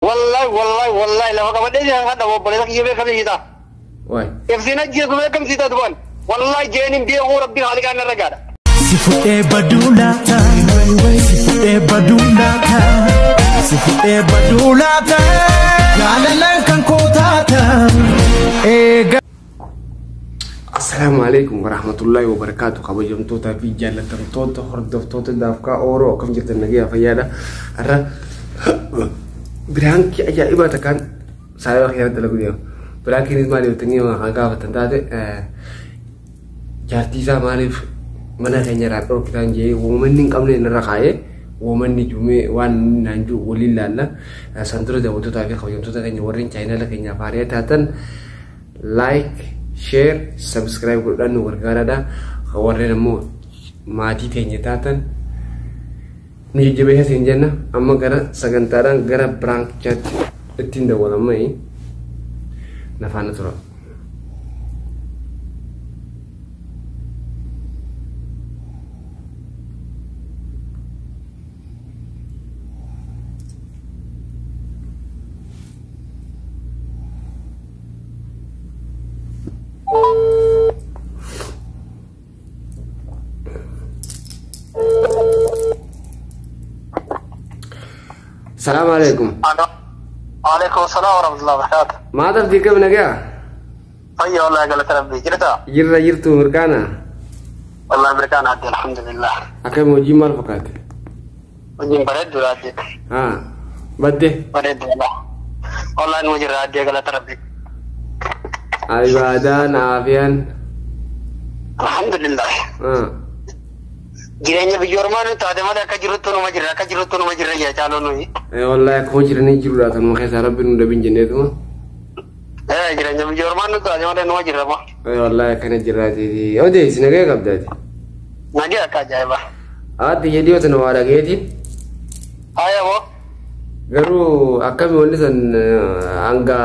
Wallahi wallahi wallahi lafa qabadhee si hadha obboleessa kiyya beekamee sitaa. Waay. Ibsiin ajjeesu beekam sitaa duban. Wallahi jeeniin beekuu rabbiin haaliqaan narra gaadha. Si fudhee baduu laata, si fudhee baduu laata, si fudhee baduu laata, jaalalaan kan koo taata. Eega. Assalaamu alaikum warahmatullahi wabarakaatu kabajamtootaa fi jaallatamtoota hordoftoota daafkaa ooroo akkam jirtan nagaya fayyaadha. Har'a biraankii ajaa'ibaa takkaan saayibaa keessatti dalagu deema. Biraankiinis maal jettanii kan gaafatan taate jaartii isaa maaliif mana keenya irraa dhorkitaan jee uumanni hin qabne irra kaa'ee uumanni jumee waan inni naan jiru waliin laalla. San dura daawwattootaa fi kabajamtoota keenya warreen chaayinaala keenyaaf haaraa taatan like, share, subscribe godhuudhaan nu gargaaraadha. Warreen ammoo maatii teenya taatan nu jajjabeessa siin jenna. Amma gara sagantaadhaan gara biraankichaatti ittiin dawwalamma na faana tura. Salaamu alaikum. Waalaikum salaam warahmatullahi wabarakatuh. Maataaf diiqame nagaa? Fayya wallahi galata rabbii jirta. Jirra jirtu mirkaana? Wallahi mirkaana adde alhamdulillah. Akkam hojii maal fakkaate? Hojiin bareedduudha adde. Haa badde. Bareeddu wallahi. Wallahi nu jirra adde galata rabbii. Ibaadaan aafiyaan. Alhamdulillah. Haa. Jireenya biyya ormaa nu taate malee akka jirrutti numa jirra akka jirrutti numa jirra jaa caaloo nuyi. Wallahi akkuma jiranii jirudha tanuma keessaa rabbi nu dabin jenneetuma. Jireenya biyya ormaa nu taate malee numa jirra ma. Wallahi akkana jirraati. Odeessi nagaya qabdaati. Nagee akka ajaa'ibaa. Haati jedhii tana waa dhageeti. Haaya boo. Garuu akkami wanni san hanga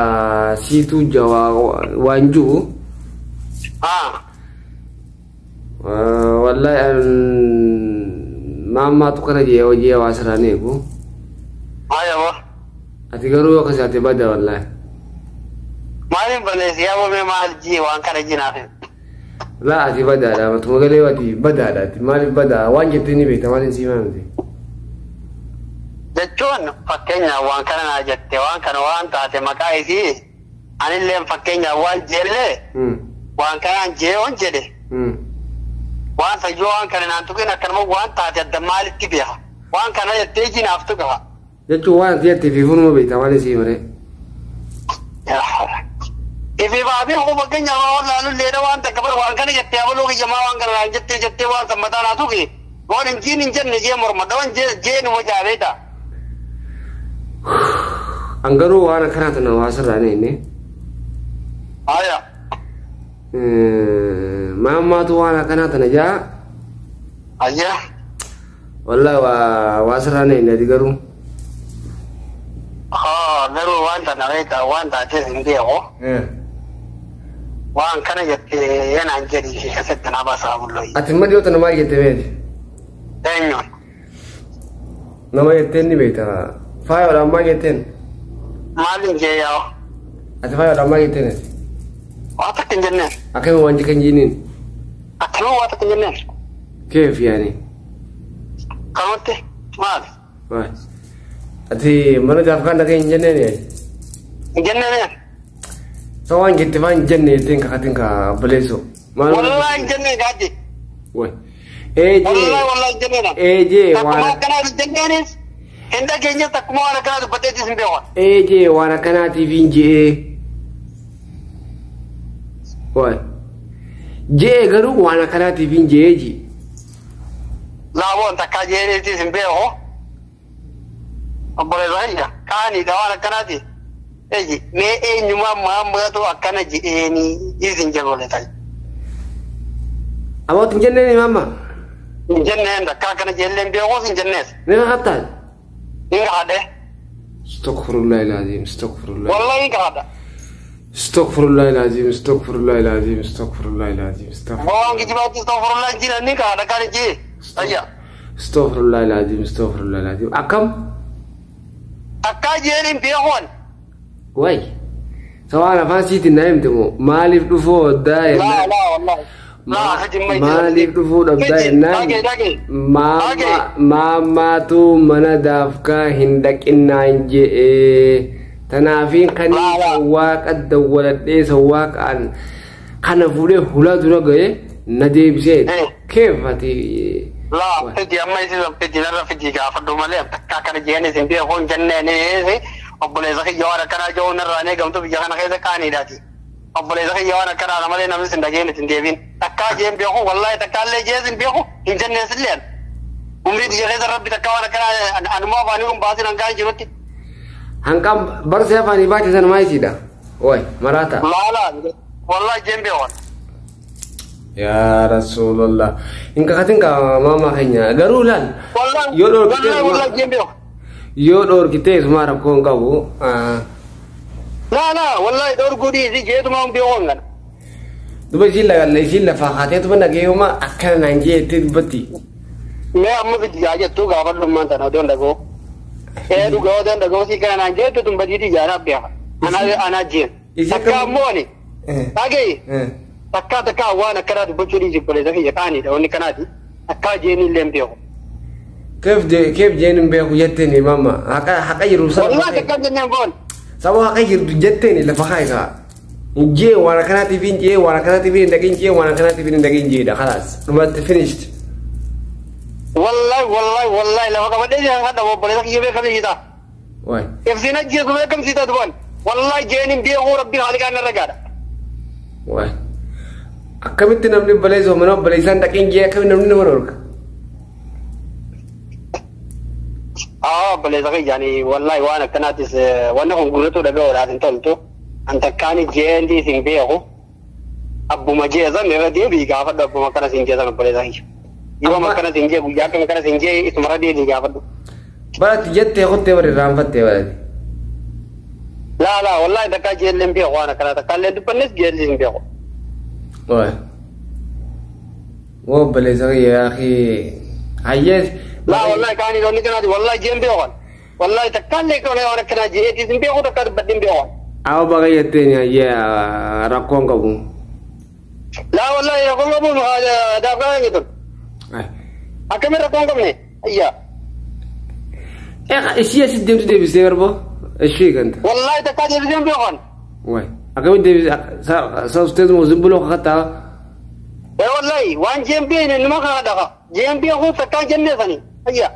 siituu jawaa waan jiru. Haa. Wallahi maammaatu kana jee hojii hawaasa irraa eegu. Haaya boo. Ati garuu akka isaati bada wallahi. Maaliin balleessi yaa boomee maal jii waan kana jinaaf. Laa ati badaadha matuma galee ati badaadha ati maaliif badaa waan jettee ni beekta maaliin sii maamte. Jechuun fakkeenyaaf waan kana naa jette waan kana waan taate maqaa isii anillee fakkeenyaaf waan jeellee waan kanaan jee on jedhe waan sayyoo waan kana naan tuqin akkanuma waan taate adda maalitti beeka waan kana jettee jinaaf tuqa. Jechuun waan ati jettee fi funuma beekta maaliin sii maree. Ifi baabii hoo fakkeenyaaf waan laalulleedha waan takka bara waan kana jettee abaluu kiyyamaa waan kana naan jettee jettee waan san mataa naa tuqi waan hin jiin hin jenne jee morma dhawan jee numa jaabeeta. An garuu waan akkanaa tana hawaasa irraa hin eegne. Haya. Maammaatu waan akkanaa tana jaa. Ayya. Wallahi hawaasa irraa hin eegne ati garuu. Haa garuu waan tana beektaa waan taatees hin beeku. Waan kana jettee yanaan jedhi keessatti na baasaa bullooyi. Ati immoo dhiyoo tana maal jette beeti? Eenyuun? Nama jetteen ni beekta. Faayoodhaan maal jetteen? Maaliin jee yaa'u? Ati faayoodhaan maal jetteen ati? Waa takka hin jenneen. Akkami waan kan jiiniin? Akkanuma waa takka hin jenneen. Keef yaani? Kanumatti maali? Maal? Ati mana gaaf kaan dhagee hin jenneen yaani? Hin jenneen. Sa waan jette waan hin jenne jetteen kakatin ka obboleessoo. Maal? Wallahi hin jenneen gaaddi. Way. Ee jee. Wallahi wallahi hin jenneen. Ee jee Takkuma waan. akkanaa hin jenneenis hin dhageenye takkuma waan akkanaa dubbateetis hin beeku. Ee jee waan akkanaatiif hin je'ee. Way. Je'ee garuu waan akkanaatiif hin je'ee ji. Laaboon takkaa jeeniitis hin beeku. Obboleessa kiyya kaaniidha waan akkanaati. Eji mee eenyumaa maammaatu akkana je'eenii isin jedhu obboleessa. Amoot hin jenneen maamma. Hin jenneen takkaa akkana jeellee hin beekuus hin jennees. Ni kakattaan. Hin kakadhe. Astaghfirullah ilazim astaghfirullah. Wallahi hin kakadha. Astaghfirullah ilazim astaghfirullah ilazim astaghfirullah ilazim astaghfirullah. Waan kijibaatti astaghfirullah hin jiran ni kakadha kan jee. Ayya. Astaghfirullah ilazim astaghfirullah ilazim. Akkam? Takkaa jeen hin beekuun. Way. Sawaan afaan siitiin na himte moo maaliif dhufuu oddaa Laa laa wallahi. Maaliif dhufuu dhabdaa jennaan maammaatu mana daafkaa hin dhaqinnaan je'ee tanaafiin kan waaqa dawwaladhee sawwaaqaan kana fuudhee hulaa dura ga'ee na deebisee keeffati. Laa fidi amma isin fidi narra fidi gaafadhu malee takka akkana jeen isin beekuun jenneen obboleessa kiyya waan akkanaa jiru narraa eegamtu biyya kana keessa qaaniidhaati. Obboleessa kiyya waan akkanaa malee namni sin dhageen isin deebiin. Takkaa jeen beeku wallahi takkaallee jeen sin beeku hin jenneen silleen. Umrii biyya keessa rabbi takkaa waan akkanaa anuma afaanii kun baasin hanqaa jirutti. Hanqaan barsee afaanii baachisan maa isiidha? Way maraata. Laa wallahi jeen beeku. Yaa Rasuulallah. Hin kakatin ka maama keenya garuu laal. Yoo dhoorkitee yoo dhoorkitee isuma rakkoo hin qabu. Laa laa wallahi dhoorguu dhiisi jeetuma hin beeku kana. Duba isiin lafaa kaateetuma dhageeyuma akkana naan jeettee dubbatti. Mee amma fidii jettuu gaafadhummaan tana odoon dhagoo. Ee dhugaa odoon dhagoo sii kana naan jeettu tun badiitii jaalaaf beeka. Anaa jeen. Takka ammoo ani. Dhageeyi. Takka takka waan akkanaa dubbachuu dhiisi obboleessa kiyya qaaniidha wanni kanaati. Takkaa jeen illee hin beeku. Keef jeen hin beeku jetteeni maama haqa jiru sana. Wallahi takka jenneen boon. Saba haqa jirtu jetteeni lafa kaayi kaa. Jee waan akkanaatiif hin jee waan akkanaatiif hin dhaqin jee waan akkanaatiif hin dhaqin jeedha khalaas dhumatti finished. Wallahi wallahi wallahi lafa qabadhee jiran hadha obboleessa kiyya beekamii siita. Waay. Ibsiin ajjeesu beekam siita duban. Wallahi jeen hin beeku rabbiin haaliqaan narra gaadha. Waay. Akkamitti namni obboleessa mana obboleessaan dhaqin jee akkamitti namni nama dhorka? Obboleessa kiyya ani wallahi waan akkanaatis wanni kun gurratu dhaga'uudhaaf hin toltu. An takkaani jeendi isin beeku abbuma jeesan irra deebii gaafadhu abbuma akkana siin jeesan obboleessa kiyya. Yoo akkana siin jee guyyaa akkana akkana siin jee isumarra deebii gaafadhu. Baratti jettee kuttee warri irraanfattee baratti. Laa laa wallahi takkaa jeellee hin beeku waan akkanaa takkaallee dubbannes jeelli hin beeku. Waay. Obboleessa kiyya yaa akhi hayyee. Laa wallahi kaani loonni kanaati wallahi jeen beeku. Wallahi takkaallee waan akkanaa jeetii hin beeku takkaa dubbadde hin beeku. Awa baga jetteen hayyee rakkoon qabu. Laa wallahi rakkoon qabu daafgaa jetun. Akkamiin rakkoon qabne ayyaa. Ishii asit deemtu deebisee garbo ishii ganta. Wallahi takkaa deebisee hin beekan. Waay akkamiin deebisee sabsteetuma zimbuloo kakattaa. Wallahi waan jeen beekne numa kana dhaqa jeen beekuu takkaan jennee sani ayyaa.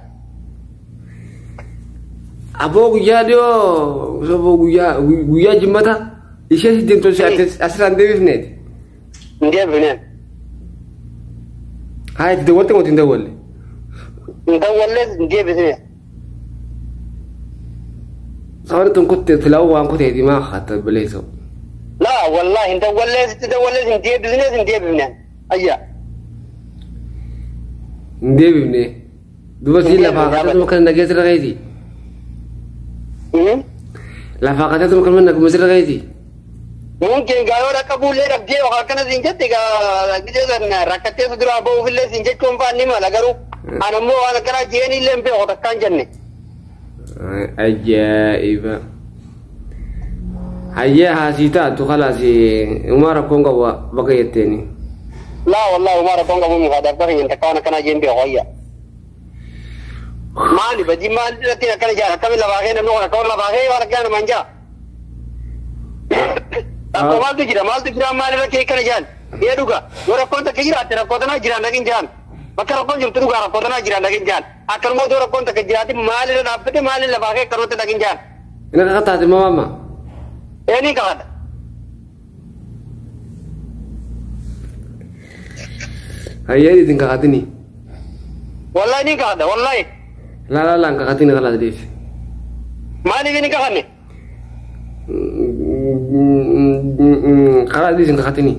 Aboo guyyaa dhiyoo soboo guyyaa jimmata ishee asit deemtu asirraan deebifneeti. Hin deebifneen. Haa itti dawwalte moo hin dawwalle? Hin dawwallees hin deebisne. Sababni tun kuttee tilaa'uu waan kuteeti maa hatta obboleessa. Laa wallahi hin dawwallees itti dawwallees hin deebisnees hin deebifneen. Ayyaa. Hin deebifne. Duba siin lafaa kateetuma kan nageessa irra keeti. Lafaa kateetuma kan naguma sirra keeti. Mungkin gaayoo dhaqqabuullee dhabdee yookaan akkana siin jette gaa rakkatteessu duraa ba'uufillee siin jechuun fa'aan ni mala garuu ani ammoo waan akkanaa jeenillee hin beeku takkaan jenne. Ajaa'iba. Hayyee haasii taatu khalaas uumaa rakkoon qabu bakka jetteeni. Laa wallahi uumaa rakkoon qabu mukaa dabba keenya takka waan akkanaa jeen beeku ayya. Maali badii maali irratti akkana jaa akkamiin lafaa kee namni kun akkamiin lafaa kee waan akkanaa namaan jaa. Rakkoo maaltu jira maaltu jira maal irratti akkana jaan ee dhugaa yoo rakkoon takka jiraatte rakkoo tanaa jiraan dhaqin jaan bakka rakkoon jirtu dhugaa rakkoo tanaa jiraan dhaqin jaan akkanuma otoo rakkoon takka jiraate maal irra dhaabbate maal irra lafaa kee akkanumatti dhaqin jaan. Inni kakataate maama. Ee ni kakadha. Hayyee isin kakatini. Wallahi ni kakadha wallahi. Laa laa laa kakatini kalaas deef. Maaliif ni kakanne? Karaa isin kakatini.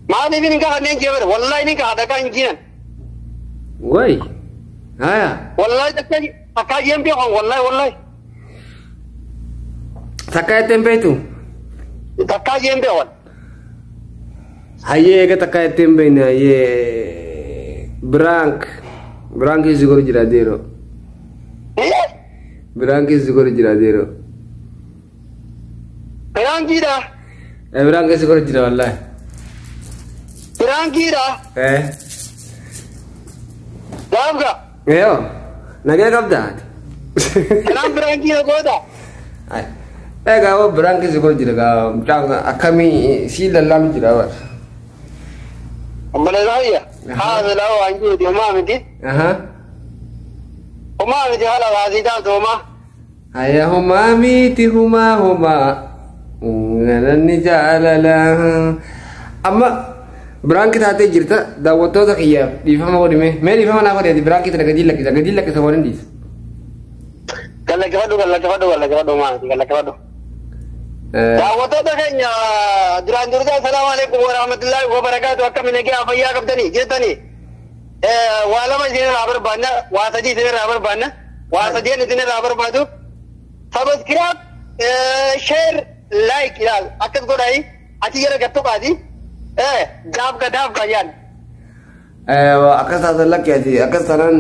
Maaliif ni kakanne jeebare wallahi ni kakadha kan jiran. Way. Haya. Wallahi takka jeen beekan wallahi wallahi. Takka jetteen beektu? Takka jeen beekan. Hayyee eega takka jetteen beekne hayyee biraank biraank isi godhu jira deeroo. Biraan keessi godhe jira adeero. Piraankiidha. Biraan keessi godhe jira wallaahi. Piraankiidha. Daafga. Yoo nagee qabda ati. Kanaan piraankiidha goota. Egaa hoo biraan keessi godhe jira gaa mucaan akkamii sii lallaalu jira bara. Obboleessa haa silaa waan jiruuti homaa miti. Homaa miti haala baasii taatu homaa. Haya homaa miti humaa homaa. Galanni jaalala. Amma biraan taatee jirta daawwattoota kiyyaaf dhiifama godhime. Mee dhiifama naa godhe biraan tana gadi lakkisa gadi lakkisa waliin dhiisa. Gallakkifadhu gallakkifadhu gallakkifadhu homaa miti gallakkifadhu. Daawwattoota keenya duraan dursaa salaamu alaikum wa rahmatullahi wa barakaatu akkami nagaa fayyaa qabdanii jettanii waa lama isinirraa barbaanna waa sadii isinirraa barbaanna waa sadeen isinirraa barbaadu subscribe share like ilaal akkas godhaayi achi jala gattuqaati daafga daafga jaan. Akkas taatan lakkeeti akkas taanaan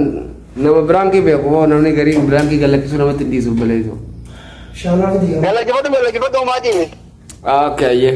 nama biraankii beeku hoo namni gariin biraankii gallakkisuu namatti hin dhiisu baleessu. Gallakkifadhu gallakkifadhu homaatiin. Okay ayyee.